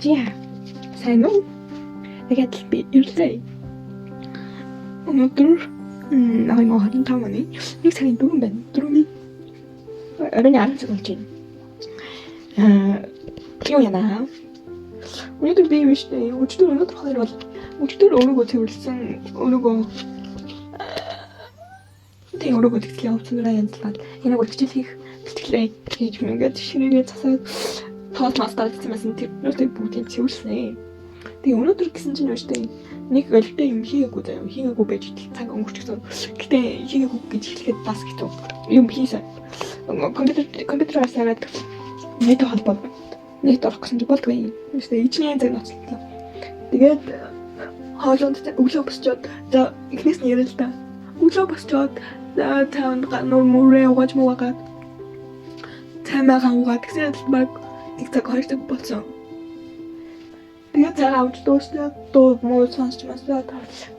За, сайн уу? Тэгээд л би ирлээ. Өнөөдөр 2025 оны 1 сарын 4 байна. 4-ний оройн 10 цаг болж байна. Аа, юу яана? Өнөөдөр би юм шүү дээ. Өчигдөр, өнөөдөр хоёр бол өчигдөр өөрийгөө цэвэрлсэн, өөрийгөө тэг өөрийгөө тэгтэл явцсан янзлаад энийг бол хичээл хийх бэлтгэлээ хийж ингээд ширээгээ засаад тоол мастаад гэсэн байсан, тэр нүртийг бүгдийг цэвэрлсэн. Тэгээ өнөөдөр гэсэн чинь юу штэ, нэг өлтөө юм хийгээгүй заяа, хийгээгүй байж цаг өнгөрчихсөн. Гэтэ хийгээгүй гэж хэлэхэд бас хэцүү. Юм хийсэн. Компьютераас хараад нет холбоод нет орох гэсэн чинь болдгүй. Штэ ичний цаг ноцлоо. Тэгээд хоолунд өглөө босчоод, за, эхнээс нь яриа л да. Өглөө босчоод, за, тавд нур мөрөө угааж муугаад, цаймаагаа угаад тэгсэн л баг 1 цаг, 2 цаг болсон. Тэгээд цаг авч дуусна, дуу муу сонсч масаа,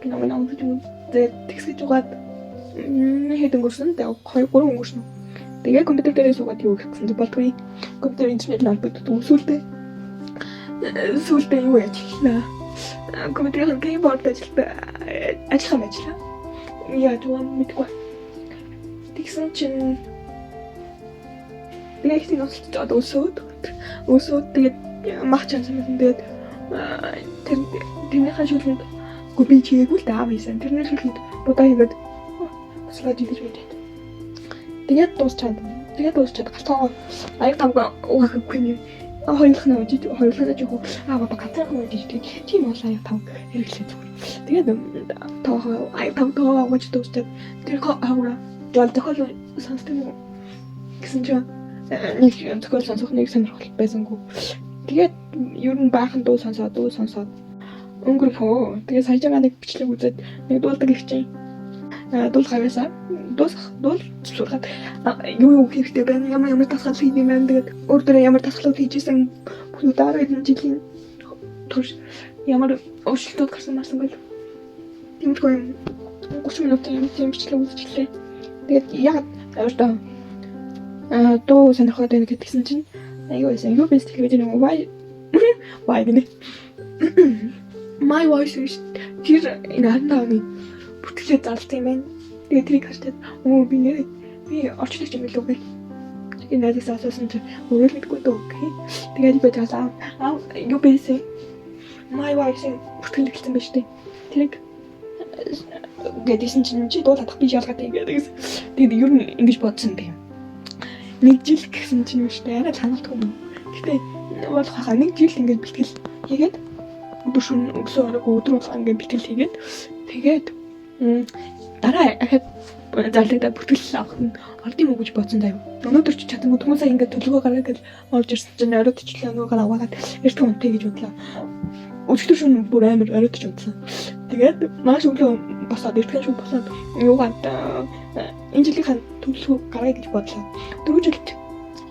кино минь үзэж үзээд тэгсгэж угаад нэг хэд өнгөрсөн. Тэгээд 2 3 өнгөрсөн. Тэгээ компьютер дээрээ суугаад юу хийх гэсэн чинь болдгүй. Компьютер интернет холбогддог. Сүүлдээ юу ажиллаа. Компьютерийн keyboard ажиллаа. Ажиллах юм ажиллаа. Яаж юм мэдгүй. Тэгсэн чинь тэгээ их ноцолцоод өсөөд тэгээд мах чансан байсан. Тэгээд тэр тэрнийхээ шүлэнд гоо би чигээгүй л дээ, аав хийсэн. Тэрний шүлэнд будаа хийгээд туслаад идэж мэдээд. Тэгээд дуусчаад галтгоо аяг тамга угаахгүй юм. Хоёулах нь үжиж, хоёулах нь жоох аа баба ганцаарх нь үжиж, тэгээд тийм бол аяг там хэрэглээ зүгээр. Тэгээд тоогоо аяг там тоогоо угаж дуусчаад тэр хаагура жол зохиол сонсдог юм гэсэн чинь нэг зохиол сонсох нэг сонирхол байсангүй. Тэгээд ер нь баахан дуу сонсоод өнгөрөхөө. Тэгээд сая жагаа нэг бичлэг үзээд нэг дуулдаг их чинь дуулах аваасаа дуусах дуул сургаад юу юу хэрэгтэй байна, ямар ямар дасгал хийх юм байна. Тэгээд өөр дөрөө ямар дасгалууд хийжсэн бүх дараа хэдэн жилийн турш ямар өөрчлөлтүүд гарсан марсан гэл тиймэрхүү юм 30 минутын юм тийм бичлэг үзчихлээ. Тэгээд яг одоо дуу сонирхоод байна гэдгсэн чинь аюу байсан. Юу биш телевизээр нэг why гэнэ. My Voice биш. Тэр энэ 25 оны бүртгэлээ зарласан юм байна. Тэгээ тэрийг харчаад өө би нэр би орчлогч юм билүү гэл. Тэгээ найзаас асуусан чинь өөрөө л мэдгүй дөө гэх. Тэгээд би таасаа аа юу байсан. My Voice бүртгэл эхэлсэн байж тээ. Тэрийг гэдээсэн чинь чи дуулах би ялгаатай гэдэг. Тэгээд ер нь ингэж бодсон юм. Нэг жил гэсэн чинь юу штэ, арай хангалтгүй юм. Гэтэ болох хаа, нэг жил ингэж бэлтгэл хийгээд, өдөр шөнө, өглөө, оройг, өдөр болгон ингэж бэлтгэл хийгээд, тэгээд дараа ахад зарлагдаад бүртгэл авах нь орд юм уу гэж бодсон заяа. Өнөөдөр ч чадангүй хүмүүсээ ингээд төлөвөө гараад гэл орж ирсэн чинь оройтчлаа, нөгөөг аваагаад эртхэн унтъя гэж бодлоо. Өчигдөр шөнө бүр амар оройтч унтсан. Тэгээд маш өглөө босоод, эртхэн шөнө босоод юугаад энэ жилийнхаа төлөвлөгөө гаргая гэж бодлоо. Дөрөв жилд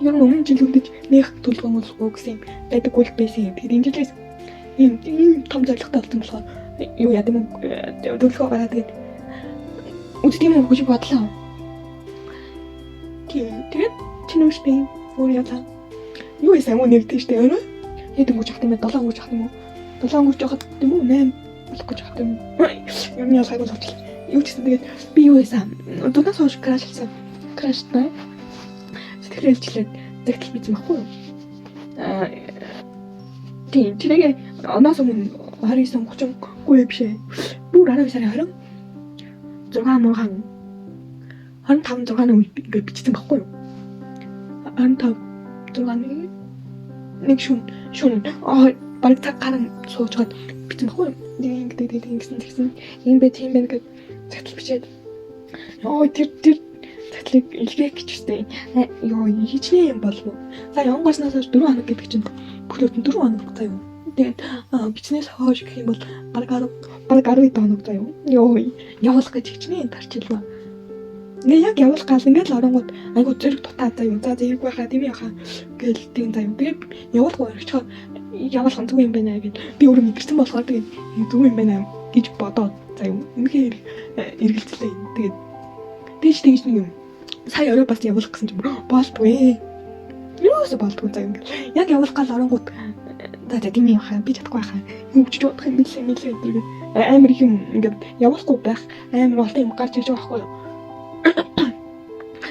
ер нь өмнө жилүүдэд нэг төлөвлөгөө болохгүй гэсэн юм байдаггүй л байсан юм. Тэгээд энэ жилээс ийм ийм том зорилготой болсон болохоор юу яа гэм төлөвлөгөө гаргаад тэгээд үздэг юм уу гэж бодлоо. Тийм. Тэгээд чинь үүштэй өөр ялаа. Юу байсан юм уу нэрдэж штэ өрөө. Хэд өнгөрч авах юм бэ? 7 өнгөрч авах юм уу? 7 өнгөрч явахад юм уу? 8 болох гэж авах юм. Ер нь ялгаагүй л болчихлоо. Юу ч гэсэн тэгээд би юу байсан? Дунаас хойш crush лсан. Crush тай. Сэтгэл хэлжлээд загтал бичсэн байхгүй юу? Аа, тийм, тэрийг оноос өмнө 29 30 гүй биш ээ. Бүр 12 сарын 26 мургаан 25 6-ны үед ингээд бичсэн байхгүй юу? 25 6-ны нэг шүн аа баг цаг гарan суужгаад бичсэн байхгүй юу? Нэг ингээд тэгээд ингэсэн тэгсэн юм бэ, тийм байна гэд загтал бичээд ёо тэр загтлыг илгээх гэж үстэй. Ёо, хичнээн юм болов уу? Сая онгоцноос хойш 4 хоног гэдэг чинь бүхлөд нь 4 хоног заяа. Тэгээд бичнээс хойш гэх юм бол баг 10, баг 10 хоног заяа. Ёо, явуулах гэж хичнээн тарчилваа. Ингээ яг явуулах гал ингээд л оронгууд айгу зэрэг дутаа заяа. За зэрэг байхаа тийм яхаа гэл тийм заяа. Тэгээд явуулах орчихоо явуулах нь зөв юм байна гэд би өөрөө мэдэрсэн болохоор тэгээд зөв юм байна гэж бодоод заяа. Үнэхээр эргэлзлээ. Тэгээд тэгж тэгж нэг юм сая орой бас явуулах гэсэн чинь болдгүй. Юусоо болдгүй заяа. Ингээд яг явуулах гал оронгууд За за тийм юм хаа би чадахгүй хаа. Юу гэж бодох юм бэлээ мэлээ гэдэг. Амар их юм ингээд явуулахгүй байх амар олон юм гарч ирж байгаа байхгүй юу.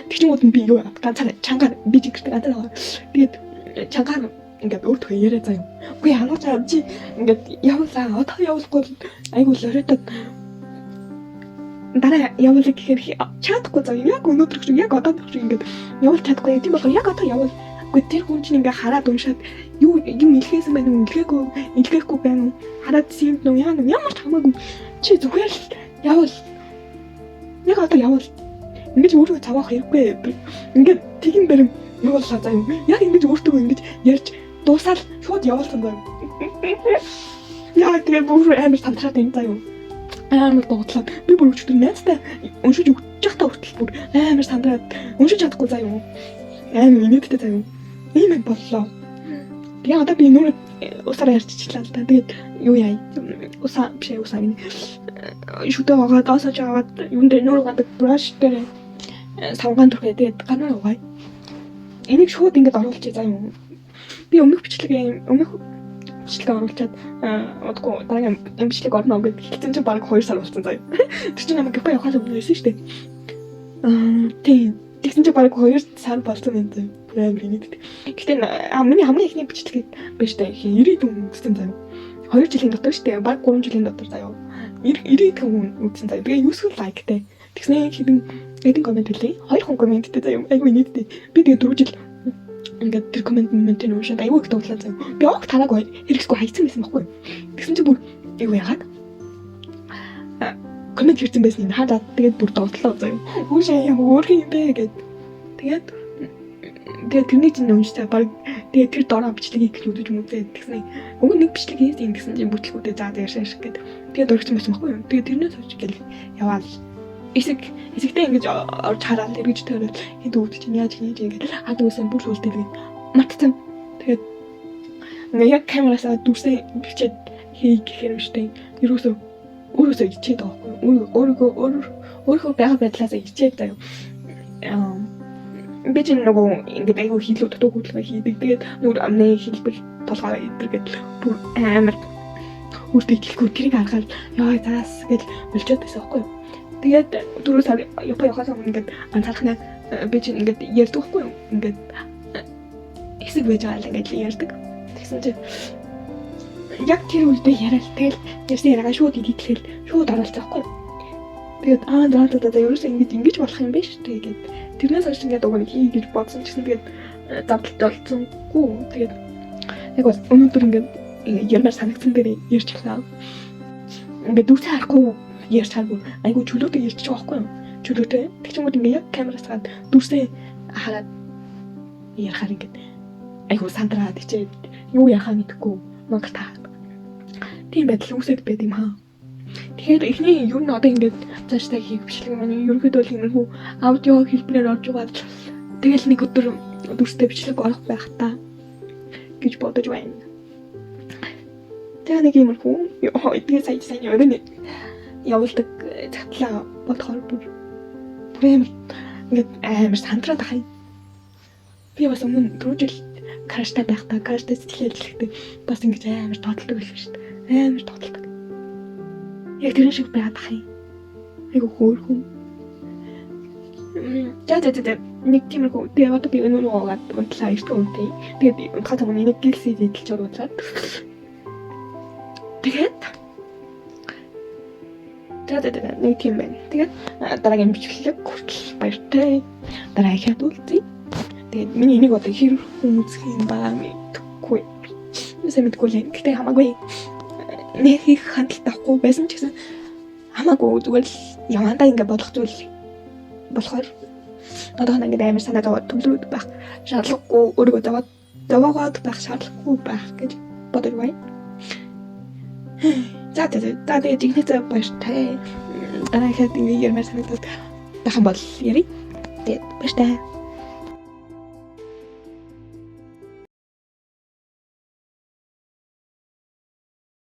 Тэгчингүүд нь би юу ганцаар чангаар би жигэртэй ганцаар байгаа. Тэгээд чангаар ингээд өөртөө яриа заа юм. Үгүй хануучаа чи ингээд явуулаа. Одоо явуулахгүй айгуу л оройтод дараа явуулах гэхээр чадахгүй заа. Яг өнөөдөр шиг яг одоо шиг ингээд явуулж чадахгүй. Тийм болохоор яг одоо явуул. Үгүй тэр хүн чинь ингээ хараад уншаад юу юм илгээсэн байна уу, илгээгүй, илгээхгүй байна уу? Хараад симд нү яа нү ямар ч хамаагүй. Чи зүгээр л явуул. Яг одоо явуул. Ингэж өөрөө цаваах хэрэггүй. Ингээд тэгин барим явууллаа заа юм. Яг ингэж өөртөө ингэж ярьж дуусаад шууд явуулсан заа юм. Яа тэгээ бүр амар сандраад энэ заа юм. Амар дуудлаа. Би бүр өчтөр найзтай уншиж өгч байхдаа хүртэл бүр амар сандраад уншиж чадахгүй заа юм. Амар инээдтэй заа юм. Ийм юм боллоо. Тэгээ одоо би нүрэ усаараа ярьчихлаа л да. Тэгээд юу яа. Усаа биш усаа гинэ. Шүдэ угаад осож аваад юун дээр нүрэ угаадаг brush дээр савгаан түрхээ. Тэгээд ганаа угаая. Энийг шууд ингэж оруулчих заа юм. Би өмнөх бичлэгээ өмнөх бичлэгээ оруулчаад удахгүй дараагийн бичлэг орно гэд хэлсэн чинь бараг 2 сар болсон заяа. Тэр чинь намайг Япон явахаас өмнө ирсэн шүү дээ. Тийм. Тэгсэн чинь бараг 2 сар болсон юм заяа. Амар инээдтэй. Гэтэ миний хамгийн эхний бичлэгийг биш дээ. 90 хүн үзсэн заяа. 2 жилийн дотор шүү дээ. Бараг 3 жилийн дотор заяа. 90 хүн үзсэн заяа. Тэгээ 9 like тай. Тэгснэ хэдэн comment үлээ? 2 хүн comment тэй заяа. Айгу инээдтэй. Би тэгээ 4 жил ингээд тэр comment ментийг уншаад айгүй их дуудлаа заяа. Би огт хараагүй хэрэгсгүй хайцсан байсан байхгүй. Тэгсэн чинь бүр айгүй яагаад comment хийсэн байсан юм хараад тэгээд бүр дуудлаа заяа. Хүүшээ ямар өөр юм бэ гэд. Тэгээд тэрний чинь уншцаа баг тэгээд тэр дороо бичлэгийг гэж үзэж мүзээ тэгсэн. Уг нэг бичлэг хийсэн гэсэн чинь бүтлгүүдээ заа ярьшаа шиг гэд. Тэгээд орчихсон байсан байхгүй юу. Тэгээд тэрнээс хойш гэл яваал эсэг эсэгтэй ингэж орж хараад эргэж төрөл хэд үүд чинь яаж хийж ингэж хад үсэн бүр сүлдээ тэгээд мартсан. Тэгээд ингээ яг камераасаа дүрсээ бичээд хий гэхээр юм штэ. Ерөөсөө өөрөөсөө ичээд байгаа байхгүй юу. Өөрийгөө өөрийнхөө байгаа байдлаасаа ичээд заяа. Би чинь нөгөө ингээд айгүй хийлүү дутуу хөдөлгөөн хийдэг. Тэгээд нөгөө амны хэлбэр толгой идэр гээд бүр амар өөртөө итгэлгүй тэрийг харахаар яа заас гэж болчоод байсан байхгүй юу. Тэгээд 4 сар Япон явахаас өмнө ингээд ганцаархнаа би чинь ингээд ярьдаг байхгүй юу. Ингээд хэсэг байж байгаа л ингээд ярьдаг. Тэгсэн чинь яг тэр үедээ яриад тэгэл ярьсан яриагаа шууд edit лэхэл шууд оруулсан байхгүй юу. Тэгээд аа за за за ерөөсөө ингэж болох юм биш үү тэгээд тэрнээс хойш ингээд уг нь хий гэж бодсон ч гэсэн тэгээд завдалт болцсонгүй. Тэгээд яг бол өнөөдөр ингээд ярмаар санагдсан дээр ярьчихлаа. Ингээд дүрсээ харахгүй ярьж харгүй айгу чөлөөтэй ярьчих байгаа байхгүй юу? Чөлөөтэй. Тэгчингүүд ингээд яг камераас гараад дүрсээ хараад ярихаар ингээд айгу сандраад ичээд юу яхаа мэдэхгүй мангар таа. Тийм байдал үүсээд байд юм хаа. Тэгэхээр эхний ер нь одоо ингээд цаашдаа хийх бичлэг маань ерөнхийдөө бол иймэрхүү аудио хэлбэрээр орж байгаа. Тэгэл нэг өдөр дүрстэй бичлэг орох байх та гэж бодож байна. Тэгээ нэг иймэрхүү тэгээ сая сайн өрөөний явуулдаг цагтлаа бодохоор бүр амар ингээд амар сандраад байгаа юм. Би бас өмнө түрүү жил crush тай байхдаа crush тай сэтгэл хөдлөлтөд бас ингэж амар тоотолдог байсан шүү дээ. Амар тоотолдог. Яг тэрэн шиг байгаад ах юм. Айгу хөөрхөн. За за за нэг тиймэрхүү. Тэгээ одоо би өнөө угаад унтлаа эртхэн унтъя. Тэгээд унтахад өмнө энийг гэлсээ эдэлж оруулаад. Тэгээд за за за нэг тийм байна. Тэгээд дараагийн бичлэг хүртэл баяртай. Дараагийн уулзъя. Тэгээд миний энийг одоо хэр хүн үзэх юм баа мэдэхгүй. Сайн мэдэхгүй л. Гэхдээ хамаагүй. Нэг их хандлт авахгүй байсан ч гэсэн хамаагүй зүгээр л явандаа ингэ бодох зүйл болохоор одоо ингээд амар санаа зовоод төвлөрөөд байх шаардлагагүй, өөрийгөө зовоогоод байх шаардлагагүй байх гэж бодож байна. За за за тэгээд жинхэнэ баяртай. Дараагийнхад ингэ ярмаар санагдаад байх юм бол ярив. Тэгээд баяртай.